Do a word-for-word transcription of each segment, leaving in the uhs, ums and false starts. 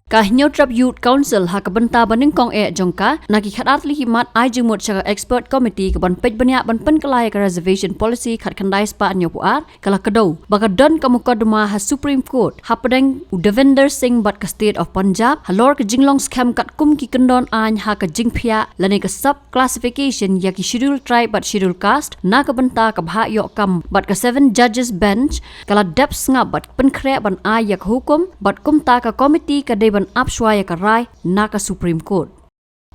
Ka Hynñiewtrep Youth Council ha ka bynta ba nyngkong eh jong ka, na ki khatar tylli ki mat ai jingmut sha ka expert committee ka ban peit bniah ban pynkylla ïa ka reservation policy khatkhyndai spah hynñiewphew ar, ka la kdew ba ka don ka mukotduma ha Supreme Court hapdeng u Davinder Singh bad ka State of Punjab halor ka jinglong skhem katkum ki kyndon aiñ ha ka jingphiah lane ka sub classification ïa ki Scheduled Tribe bad Scheduled Caste na ka bynta ka bhah ïoh kam, bad ka seven judges bench ka la dep sngap bad pynkhreh ban ai ïa ka hukum, bad kumta ka committee ka dei ban ap shuwa ïa ka rai na ka Supreme Court.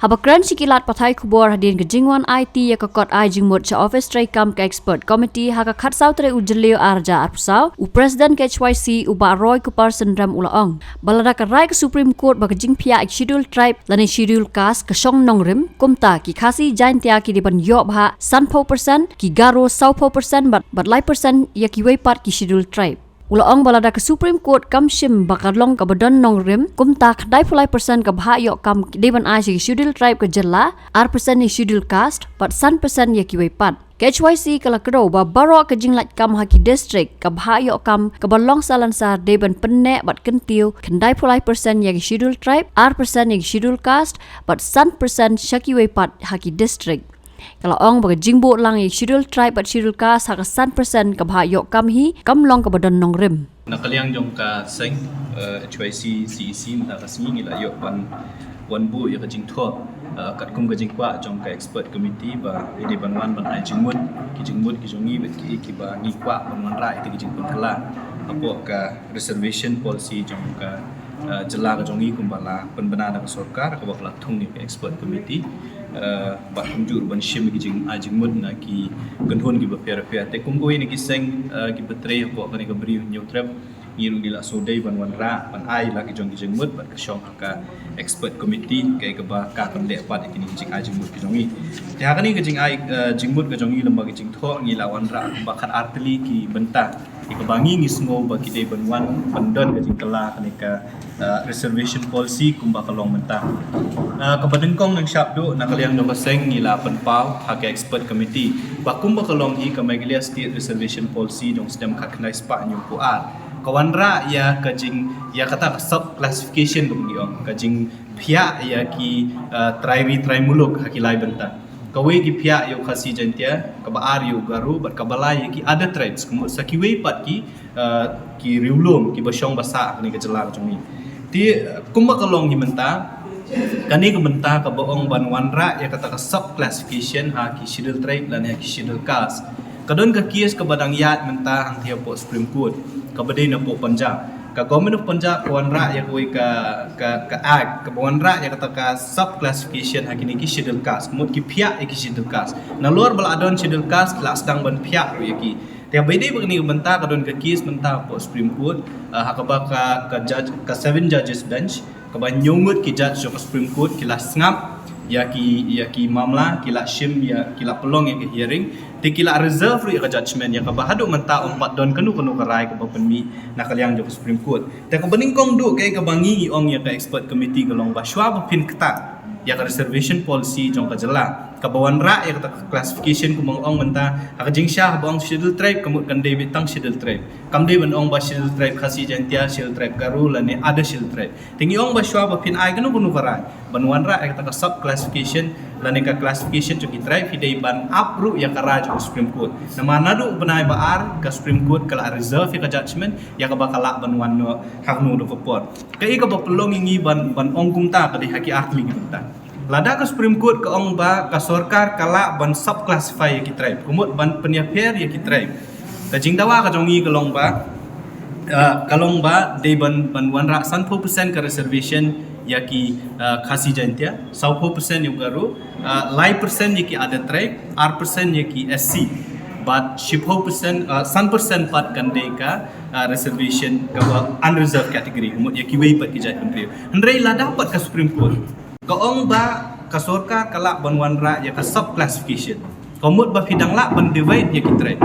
Haba kren sha ki lad pathai khubor hadien ka jingwan aiti ïa ka kot ai jingmut sha office treikam ka expert committee ha ka khatsaw tarik u Jylliew arhajar arphew saw, u President K H Y C u Bah Roy Kupar Synrem u la ong ba lada ka rai ka Supreme Court ba ka jingphiah ïa ki Scheduled Tribe lane Scheduled Caste ka shong nongrim, kumta ki Khasi Jaintia ki dei ban ïoh bhah sanphew percent, ki Garo sawphew percent, bad, bad lai percent ïa kiwei pat ki Scheduled Tribe. U la ong ba lada ka Supreme Court kam shim ba ka long kaba don nongrim, kumta khyndaiphew lai percent ka bhah ïoh kam ki dei ban ai sha ki Scheduled Tribe ka jylla, ar percent ïa ki Scheduled Caste, bad san percent ïa kiwei pat. K H Y C ka la kdew ba baroh ka jinglait kam ha ki district, ka bhah ïoh kam kaba long salonsar dei ban pynneh bad kyntiew, khyndaiphew lai percent ïa ki Scheduled Tribe, ar percent ïa ki Scheduled Caste, bad san percent sha kiwei pat ha ki district. Ka la ong ba ka jingbuh lang ïa ki Scheduled Tribe bad Scheduled Caste ha ka san percent ka bhah ïoh kam hi kam long kaba don nongrim. Na ka liang jong ka seng, eh, H Y C C E C mynta ka sngi ngi la ïoh ban wan buh ïa ka jingthoh, eh, katkum ka jingkwah jong ka expert committee ba ngi dei ban wan ban ai jingmut, ki jingmut ki jong ngi bad ki, kiba ngi kwah ban wanrah ïa ki jingpynkylla hapoh ka reservation policy jong ka, eh, jylla ka jong ngi kumba la pynbna da ka sorkar, kaba ka la thung ïa ka expert committee, eh, bad kumjuh ban shim ki jing, ai jingmut na ki kynhun kiba pher pher. Te kum kawei na ki seng, eh, kiba trei hapoh kane ka Bri Hynñiewtrep, ngi ruh ngi la shu dei ban wanrah ban ai la ki jong ki jingmut bad ka shong ha ka expert committee, kaei kaba ka pyndep pat ïa kine ki jingai jingmut ki jong ngi. Te ha kane ka jingai, eh, jingmut ka jong ngi lem bad ka jingthoh ngi la wanrah kumba khatar tylli ki bynta ïa kaba ngi ngi sngew ba ki dei ban wan ban don ka jingkylla kane ka, eh, reservation policy kumba ka long mynta. Eh, kaba nyngkong nyngshap duh na ka liang jong ka seng ngi la pynpaw ha ka expert committee ba kumba ka long hi ka Meghalaya State Reservation Policy jong snem khatkhyndai spah hynñiewphew ar ka wanrah ïa ka jing, ïa kata ka sub classification ba ngi ong, ka jingphiah ïa ki, eh, trai ri trai muluk ha ki lai bynta. Kawei ki phiah ïa u Khasi Jaintia, kaba ar ïa u Garo, bad kaba lai ïa ki other tribes, kumta sa kiwei pat ki, eh, ki riewlum, kiba shong ba sah ha kane ka jylla ka jong ngi. Te, eh, kumba ka long hi mynta, kane ka bynta kaba ong ban wanrah ïa kata ka sub classification ha ki Scheduled Tribe lane ha ki Scheduled Caste. Ka don ka case kaba dang ïaid mynta hangtei hapoh Supreme Court, kaba dei napoh Punjab. Ka Government of Punjab ka wanrah ïa kawei ka, ka, ka act, kaba wanrah ïa kata ka sub classification ha kine ki Scheduled Caste, mut ki phiah ïa ki Scheduled Caste. Nalor ba la don Scheduled Caste, ki la sdang ban phiah ruh ïa ki. Te ba dei ba kane ka bynta ka don ka case mynta hapoh Supreme Court, eh, ha kaba ka, ka judge, ka seven judges bench, kaba hynñiew ngut ki judge jong ka Supreme Court ki la sngap ïa ki, ïa ki mamla, ki la shim ïa, ki la pynlong ïa ka hearing, te ki la reserve ruh ïa ka judgment, ïa kaba haduh mynta ym pat don kano kano ka rai kaba pynmih na ka liang jong ka Supreme Court. Te kaba nyngkong duh kaei kaba ngi ngi ong ïa ka expert committee ka long ba shuwa ba phin ktah ïa ka reservation policy jong ka jylla, kaba wanrah ïa kata ka classification kumba nga ong mynta, ha ka jingshisha haba ong Scheduled Tribe, ka mut kan dei beit tang Scheduled Tribe. Kam dei ban ong ba Scheduled Tribe Khasi Jaintia, Scheduled Tribe Garo lane other Scheduled Tribe. Te ngi ong ba shuwa ba phin ai kano kano ka rai ban wanrah ïa kata ka sub classification lane ka classification jong ki tribe, phi dei ban ap ruh ïa ka rai jong ka Supreme Court. Namar naduh u bnai ba ar ka Supreme Court ka la reserve ïa ka judgment, ïa kaba ka lah ban wan noh ha kano kano ka por. Kaei kaba pynlong ïa ngi ban, ban ong kumta ka dei ha ki ar tylli ki bynta. Lada ka Supreme Court ka ong ba ka sorkar ka lah ban sub classify ïa ki tribe, ka mut ban pynïapher ïa ki tribe, ka jingdawa ka jong ngi ka long ba, ah, ka long ba dei ban, ban wanrah sanphew percent ka reservation ïa ki, ah, Khasi Jaintia, sawphew percent ïa u Garo, ah, lai percent ïa ki other tribe, ar percent ïa ki S C, bad shiphew percent, ah, san percent pat kan dei ka, ah, reservation kaba unreserved category, ka mut ïa kiwei pat ki jaitbynriew. Hynrei lada pat ka Supreme Court ka ong ba ka sorkar ka lah ban wanrah ïa ka sub classification, ka mut ba phi dang lah ban divide ïa ki tribe.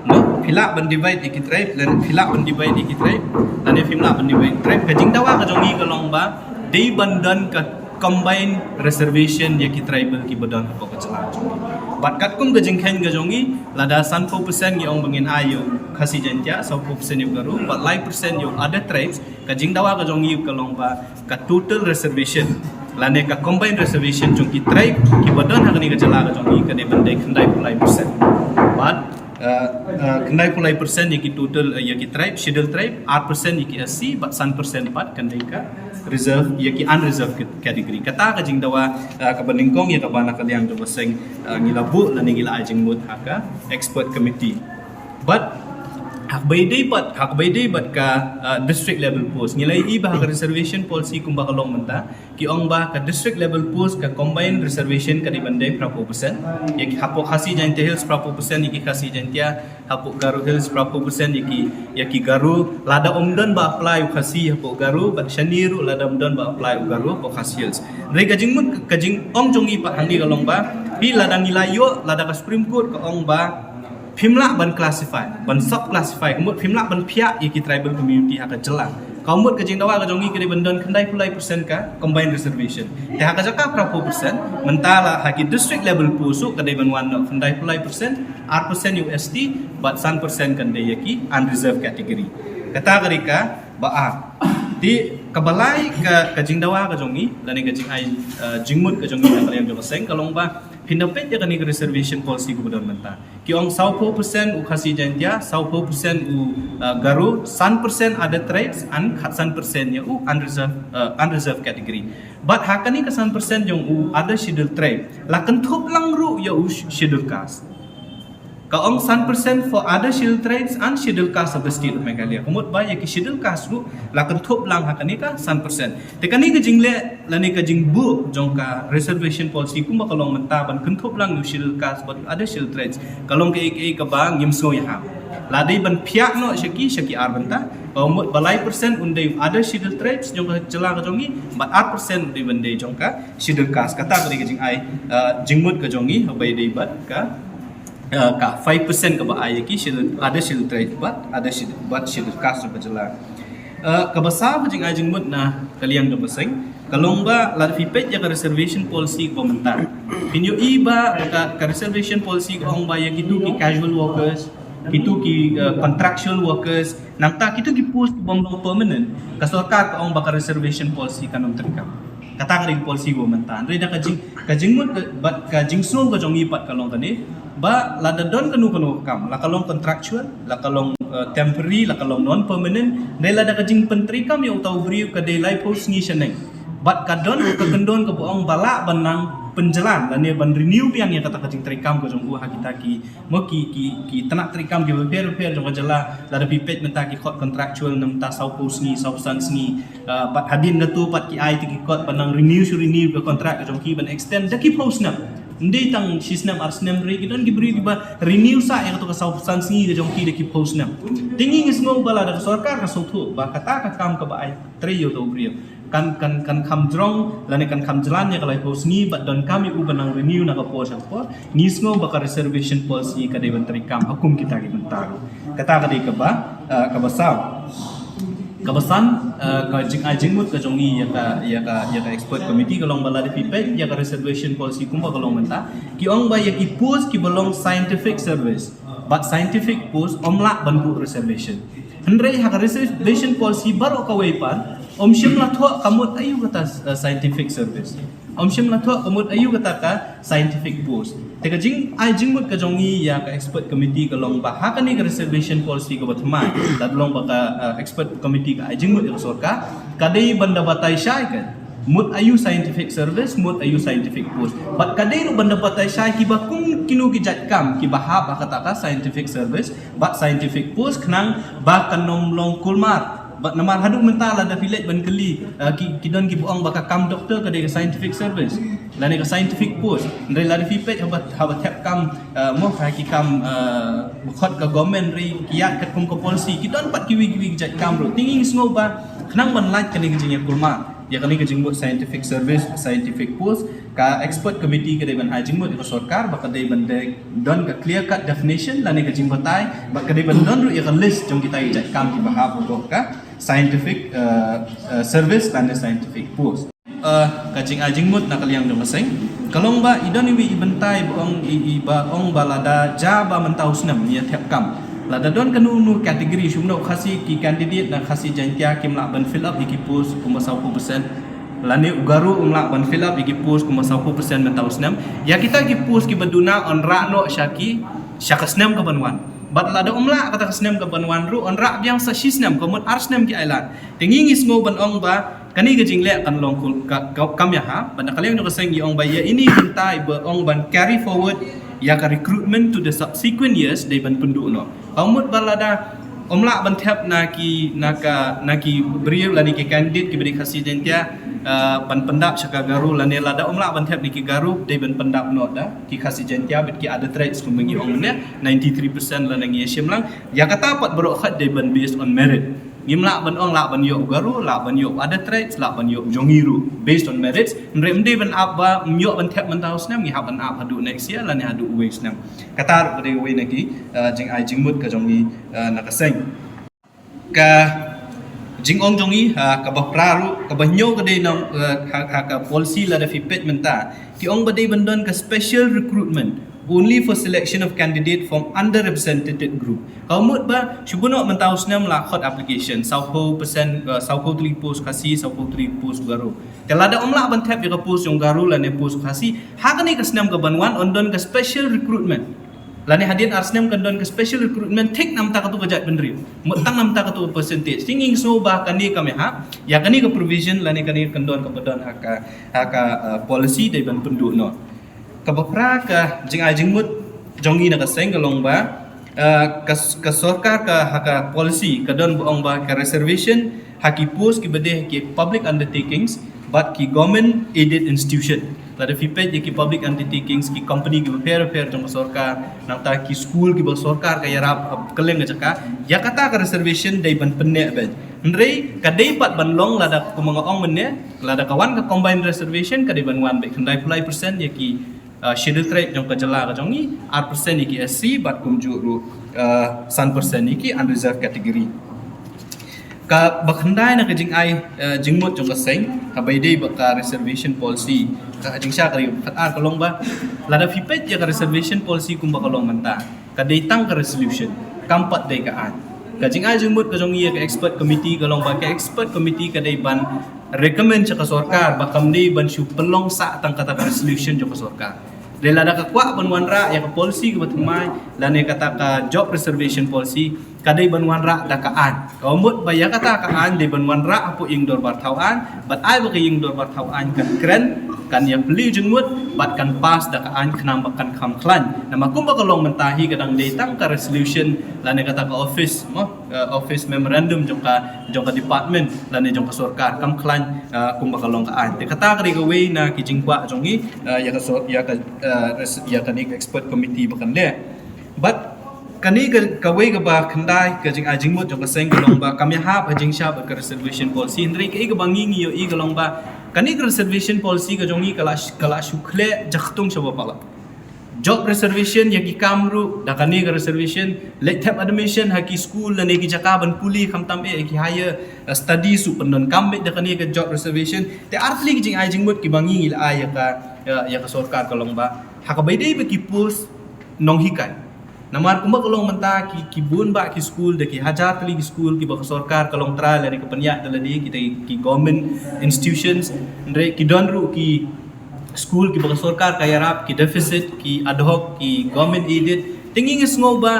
No, phi lah ban divide ïa ki tribe, lane phi lah ban divide ïa ki tribe, lane phim lah ban divide tribe. Ka jingdawa ka jong ngi ka long ba dei ban don ka combined reservation ïa ki tribal kiba don hapoh ka jylla jong ngi. Bad katkum ka jingkheiñ ka jong ngi, lada sanphew percent ngi ong ba ngin ai ïa u Khasi Jaintia, sawphew percent ïa u Garo, bad lai percent ïa u other tribes, Ka jingdawa ka jong ngi ka long ba ka total reservation lane ka combined reservation jong ki tribe kiba don ha kane ka jylla ka jong ngi ka dei ban dei khyndai phew lai percent. Bad uh, uh, khyndai phew lai percent ïa ki total uh, ïa ki tribe, schedule tribe, ar percent ïa ki S C bad san percent pat kan dei ka reserve ïa ki unreserved category. Kata ka jingdawa uh, kaba nyngkong ïa kaba na ka liang jong ka seng uh, ngi la buh lane ngi la ai jingmut ha ka expert committee. Bad hak bai dei bad hak bai dei bad ka uh, district level post ngi la ïohi ba ha ka reservation policy kumba ka long mynta ki ong ba ka district level post ka combined reservation ka dei ban dei phra phew percent. Ïa ki hapoh Khasi Jaintia Hills phra phew percent, ïa ki Khasi Jaintia, hapoh Garo Hills phra phew percent, ïa ki ïa ki Garo lada ym don ba apply u Khasi hapoh Garo bad shane ruh lada ym don ba apply u Garo hapoh Khasi Hills. Hynrei ka jingmut ka jingong jong ngi pat hangne ka long ba phi lada ngi la ïoh lada ka Supreme Court ka ong ba phim lah ban classify, ban sub classify, ka mut phim lah ban phiah ïa ki tribal community ha ka jylla. Ka mut ka jingdawa ka jong ngi ka dei ban don khyndai phew lai percent ka combined reservation. Te ha ka jaka phra phew percent, mynta la ha ki district level post ka dei ban wan noh khyndai phew lai percent, ar percent ïa u S T, bad san percent kan dei ïa ki unreserved category. Kata ka dei kaba ar. Te kaba lai ka, ka jingdawa ka jong ngi, lane ka jingai uh, jingmut ka jong ngi na ka liang jong ka seng ka long ba phin da peit ïa kane ka reservation policy kaba don mynta. Ki ong saw phew percent u Khasi Jaintia, saw phew percent u uh, Garo, san percent other tribes, and khatsan percent ïa u unreserved, uh, unreserved category. Bad ha kane ka san percent jong u other schedule tribe la kynthup lang ruh ïa u schedule caste. Ka ong san percent for other schedule tribes and schedule caste of the state of Meghalaya. Ka mut ba ïa ki schedule caste ruh la kynthup lang ha kane ka san percent. Te kane ka jingleh lane ka jingbuh jong ka reservation policy kumba ka long mynta ban kynthup lang u schedule caste bad other schedule tribes ka long kaei kaei kaba ngim sngew ïa ha. La dei ban phiah noh sha ki sha ki ar bynta. Ka mut ba lai percent un dei other schedule tribes jong ka jylla ka jong ngi bad ar percent un dei ban dei jong ka schedule caste. Kata ka dei ka jingai uh, jingmut ka jong ngi ha bai dei bad ka uh, ka five percent kaba ai ïa ki schedule, other schedule tribe bad other schedule, bad schedule caste jong ka jylla. Uh, kaba saw ka jingai jingmut na ka liang jong ka seng ka long ba lada phi peit ïa ka reservation policy kaba mynta phin ïohi ba ka, ka reservation policy ka ong ba ïa kitu ki casual workers, kitu ki uh, contractual workers, nangta kitu ki post kibym long permanent ka sorkar ka ong ba ka reservation policy kan ym treikam. Kata ka dei ka policy kaba mynta. Hynrei da ka jing ka jingmut bad ka jingsngew ka jong ngi pat ka long kane ba lada don kano kano ka kam, la ka long contractual, la ka long uh, temporary, la ka long non permanent, hynrei lada ka jingpyntreikam ïa uta u briew ka dei laiphew sngi shaneng bad ka don ka kyndon kaba ong ba lah ban nang pynjlan lane ban renew biang ïa kata ka jingtreikam ka jong u ha kita ki mo ki ki ki tnat treikam kiba pher pher jong ka jylla. Lada phi peit mynta ki khot contractual na mynta saw phew sngi, saw san sngi. Uh, bad hadien katu pat ki ai te ki kot ban nang renew shu renew ka contract ka jong ki ban extend da ki phew snem. Ym dei tang shi snem ar snem, hynrei ki don ki briew kiba renew sa ïa katu ka saw san sngi ka jong ki da ki phew snem. Te ngi sngew ba lada ka sorkar ka sngewthuh ba kata ka kam kaba ai trei ïa uta u briew kan kan kan kham jrong lane kan kham jlan ïa ka laiphew sngi bad donkam ïa u ban nang renew na ka por sha ka por. Ngi sngew ba ka reservation policy ka dei ban treikam ha kum kita ki bynta ruh. Kata ka dei kaba uh, kaba saw. Kaba san uh, ka jingai jingmut ka jong ngi ïa ka ïa ka ïa ka expert committee ka long ba lada phi peit ïa ka reservation policy kumba ka long mynta ki ong ba ïa ki post kiba long scientific service bad scientific post ym lah ban buh reservation. Hynrei ha ka reservation policy baroh kawei pat ym shym la thoh ka mut aïu kata uh, scientific service. Ym shym la thoh ka mut aïu kata ka scientific post. Te ka jingai jingmut ka jong ngi ïa ka expert committee ka long ba ha kane ka reservation policy kaba thymmai, lada long ba ka uh, expert committee ka ai jingmut ïa ka sorkar, ka dei ban da batai shai ka mut aïu scientific service, mut aïu scientific post. Bad ka dei ruh ban da batai shai kiba kum kino ki jait kam kiba hap ha kata ka scientific service bad scientific post khnang ba kan ym long kulmar. Bad namar haduh mynta lada phi leit ban kylli uh, ki ki don kiba ong ba ka kam doktor ka dei ka scientific service lane ka scientific post. Hynrei lada phi peit haba haba thep kam uh, mo ka ki kam uh, khot ka government, hynrei ki ïaid katkum ka policy, ki don pat kiwei kiwei ki jait kam ruh. Te ngi sngew ba khnang ban lait kane ka jingïakulmar ïa kane ka jingmut scientific service, scientific post, ka expert committee ka dei ban ai jingmut ïa ka sorkar ba ka dei ban dei don ka clear cut definition lane ka jingbatai, ba ka dei ban don ruh ïa ka list jong kita ki jait kam kiba hap ha ka scientific uh, uh, service lane scientific post. Uh, ka jingai jingmut na ka liang jong ka seng ka long ba i don iwei i bynta iba ong i, iba ong ba lada ja ba mynta u snem ïa thep kam Lada don kano kano category, shu mynno u Khasi, ki candidate na Khasi Jaintia kim lah ban fill up ïa ki post kumba saw phew percent, lane u Garo um lah ban fill up ïa ki post kumba saw phew percent mynta u snem. Ïa kita ki post kiba duna yn rah noh sha ki, sha ka snem kaban wan. Bad lada um lah kata ka snem kaban wan ruh, yn rah biang sa shi snem, ka mut ar snem ki ailad. Te ngi ngi sngew ban ong ba kane ka jingleh kan long kul-, ka, ka, kam ïahap, bad na ka liang jong ka seng ngi ong ba ïa ine i bynta iba ong ban carry forward ïa ka recruitment to the subsequent years dei ban pynduh noh. Ka mut ba lada um lah ban thep na ki, na ka, na ki briew lane ki candidate kiba dei Khasi Jaintia, ah, ban pyndap sha ka Garo, lane lada um lah ban thep na ki Garo dei ban pyndap noh da ki Khasi Jaintia bad ki other tribes kumba ngi ong mynne, ninety-three percent lane ngi ïa shim lang. Ïa kata pat baroh khat dei ban based on merit. Ngim lah ban ong lah ban ïoh u Garo, lah ban ïoh u other tribes, lah ban ïoh u jong ngi ruh based on merits. Hynrei ym dei ban ap ba ym ïoh ban thep mynta u snem, ngi hap ban ap haduh next year lane haduh uwei u snem. Kata ruh ka dei uwei na ki, eh, jingai jingmut ka jong ngi, eh, na ka seng. Ka jingong jong ngi, ha, kaba phra ruh, kaba hynñiew ka dei na, eh, ha, ha ka policy lada phi peit mynta. Ki ong ba dei ban don ka special recruitment only for selection of candidate from underrepresented group. Ka mut ba shu buh noh mynta u snem la khot application, saw phew percent, eh, saw phew tylli post Khasi, saw phew tylli post Garo. Te lada um lah ban thep ïa ka post jong Garo lane post Khasi, ha kane ka snem kaban wan yn don ka special recruitment. Lane hadien ar snem kan don ka special recruitment thik na bynta katu ka jaitbynriew. Mut tang na bynta katu ka percentage. Te ngi sngew ba kane kam ïahap, ïa kane ka provision lane kane kan don kaba don ha ka, ha ka, eh, policy dei ban pynduh noh. Kaba phra ka jingai jingmut jong ngi na ka seng ka long ba, eh, ka, ka sorkar ka, ha ka policy ka don ba ong ba ka reservation ha ki post kiba dei ha ki public undertakings bad ki government aided institution. Lada phi peit ïa ki public undertakings, ki company kiba pher pher jong ka sorkar, nangta ki skul kiba sorkar ka ïarap, eh, kylleng ka jaka, ïa kata ka reservation dei ban pynneh beit. Hynrei ka dei pat ban long lada kumba nga ong mynne, lada ka wan ka combined reservation ka dei ban wan beit khyndai phew lai percent ïa ki, uh, schedule tribe jong ka jylla ka jong ngi, ar percent ïa ki S C bad kumjuh ruh, uh, san percent ïa ki unreserved category. Kaba khyndai na ka jingai, uh, jingmut jong ka seng, kaba ïadei bad ka reservation policy, ka jingshah ka dei khatar ka long ba, lada phi peit ïa ka reservation policy kumba ka long mynta, ka dei tang ka resolution, kam pat dei ka aiñ. Ka jingai jingmut ka jong ngi ïa ka expert committee ka long ba ka expert committee ka dei ban recommend sha ka sorkar ba kam dei ban shu pynlong sah tang kata ka resolution jong ka sorkar. Dei lada ka kwah ban wanrah ïa ka policy kaba thymmai lane kata ka job reservation policy, ka dei ban wanrah da ka aiñ. Ka mut ba ïa kata ka aiñ dei ban wanrah hapoh ïing dorbar thaw aiñ, bad ai ba ka ïing dorbar thaw aiñ kan kren, kan ïa plie jingmut bad kan pass da ka aiñ khnang ba kan kham khlaiñ. Namar kumba ka long mynta hi ka dang dei tang ka resolution lane kata ka office mo, eh, office memorandum jong ka, jong ka department lane jong ka sorkar, kam khlaiñ, eh, kumba ka long ka aiñ. Te kata ka dei kawei na ki jingkwah jong ngi, eh, ïa ka sor-, ïa ka, eh, res-, ïa kane ka expert committee ba kan leh. Bad kane ka, kawei kaba khyndai ka jingai jingmut jong ka seng ka long ba kam ïahap ha jingshah bad ka reservation policy, hynrei kaei kaba ngi ngi ïohi ka long ba kane ka reservation policy ka jong ngi ka la sh-, ka la shu khleh jaktung shaba palat. Job reservation ïa ki kam ruh da kane ka reservation, leit thep admission ha ki school lane ki jaka ban pule khamtam eh ïa ki higher, eh, studies ruh pyndonkam beit da kane ka job reservation. Te ar tylli ki jingai jingmut kiba ngi ngi la ai ïa ka, ïa, ïa ka sorkar ka long ba ha kaba ïadei bad ki post nonghikai. Namar kumba ka long mynta ki, ki bun bah ki school, da ki hajar tylli ki school kiba ka sorkar ka long trai lane ka pynïaid da lade, kita ki government institutions, hynrei ki don ruh ki school kiba ka sorkar ka ïarap, ki deficit, ki ad hoc, ki government aided. Te ngi ngi sngew ba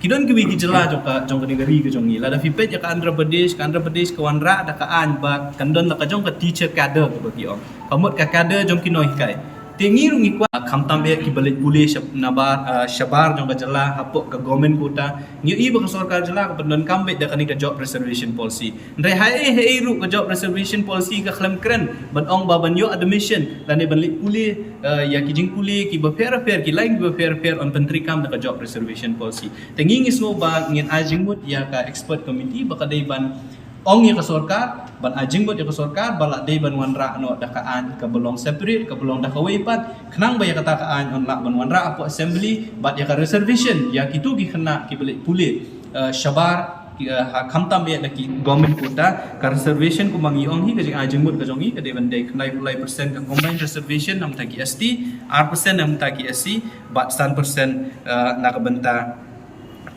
ki don kiwei ki jylla jong ka, jong kane ka ri ka jong ngi. Lada phi peit ïa ka Andhra Pradesh, ka Andhra Pradesh ka wanrah da ka aiñ ba kan don la ka jong ka teacher cadre kaba ki ong. Ka mut ka cadre jong ki nonghikai. Te ngi ruh ngi kwah khamtam eh kiba leit pule shab-, nabar, ah, shabar jong ka jylla hapoh ka government quota. Ngi ïohi ba ka sorkar jylla ka pyndonkam beit da kane ka job reservation policy. Hynrei haei haei ruh ka job reservation policy ka khlem kren ban ong ba ban ïoh admission lane ban leit pule, eh, ïa ki jingpule kiba pher pher, ki line kiba pher pher yn pyntreikam da ka job reservation policy. Te ngi ngi sngew ba ngin ai jingmut ïa ka expert committee ba ka dei ban ong ïa ka sorkar, ban ai jingmut ïa ka sorkar ba la dei ban wanrah noh da ka aiñ kaba long separate, kaba long da kawei pat, khnang ba ïa kata ka aiñ yn lah ban wanrah hapoh assembly. Bad ïa ka reservation ïa kitu ki khynnah kiba leit pule, eh, shabar, ki, eh, ha khamtam eh da ki government quota, ka reservation kumba ngi ong hi, ka jingai jingmut ka jong ngi ka dei ban dei khyndai phew lai percent ka combined reservation na bynta ki S T, ar percent na bynta ki S C, bad san percent, eh, na ka bynta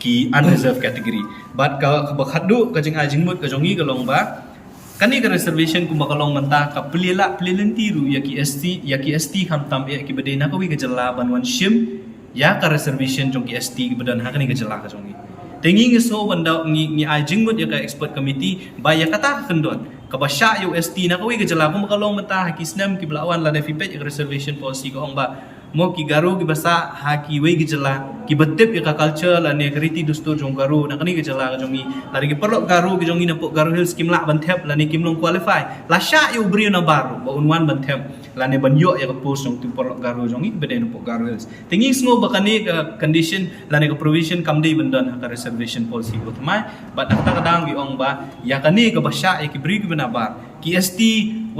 ki unreserved category. Bad ka, kaba khatduh ka jingai jingmut ka jong ngi ka long ba kane ka reservation kumba ka long mynta ka plie lah plie lynti ruh ïa ki S T, ïa ki S T khamtam eh kiba dei na kawei ka jylla ban wan shim ïa ka reservation jong ki S T kiba don ha kane ka jylla ka jong ngi. Te ngi ngi sngew ban da ngi, ngi ai jingmut ïa ka expert committee ba ïa kata ka kyndon kaba shah ïa u S T na kawei ka jylla kumba ka long mynta ha ki snem kiba la wan lada phi peit ïa ka reservation policy ka ong ba mo ki Garo kiba sah ha kiwei ki jylla kiba tip ïa ka culture lane ka riti dustur jong Garo na kane ka jylla ka jong ngi. Lada ki paralok Garo ki jong ngi na pok Garo Hills kim lah ban thep lane kim long qualify, la shah ïa u briew na bar ba un wan ban thep lane ban ïoh ïa ka post jong u paralok Garo jong ngi kiba dei na pok Garo Hills. Te ngi sngew ba kane ka condition lane ka provision kam dei ban don ha ka reservation policy kaba thymmai. Bad na kata ka daw ngi ong ba ïa kane kaba shah ïa ki briew kiba na bar, ki S T,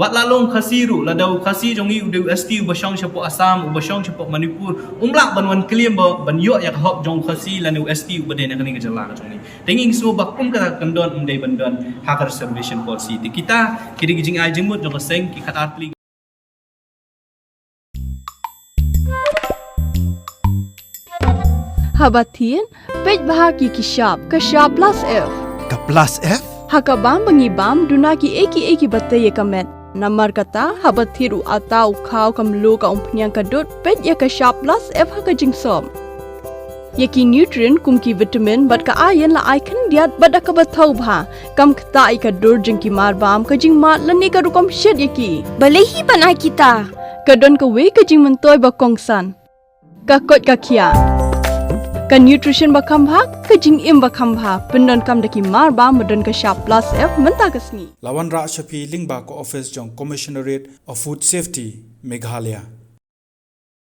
wat la long Khasi ruh, lada u Khasi jong ngi u dei u S T uba shong shapoh Assam, uba shong shapoh Manipur, um lah ban wan claim ba ban ïoh ïa ka hok jong u Khasi lane u S T uba dei na kane ka jylla ka jong ngi. Te ngi sngew ba kum kata ka kyndon ym dei ban don ha ka reservation policy. Te kita ki dei ki jingai jingmut jong ka seng, ki khatar tylli. Haba thied, peit bha ki ki shap, ka shap plus F. Ka plus F? Ha ka bam ba ngi bam, duna kiei kiei kiba tei ïa ka met. Namar kata, haba thied u atta, u khaw, ka mluh, ka umphniang, ka dud, peit ïa ka shap plus F ha ka jingsop. Ïa ki nutrient kum ki vitamin bad ka iron la ai khyndiat bad da kaba thaw bha. Kam ktah ïa ka dur jong ki marbam, ka jingmad lane ka rukom shet ïa ki. Balei hi ban ai kita? Ka don kawei ka jingmyntoi ba kongsan. Ka koit ka khiah. Ka nutrition ba kham bha, ka jingim ba kham bha. Pyndonkam da ki marbam ba don ka shap plus F mynta ka sngi. La wanrah sha phi lyngba ka office jong Commissionerate of Food Safety, Meghalaya.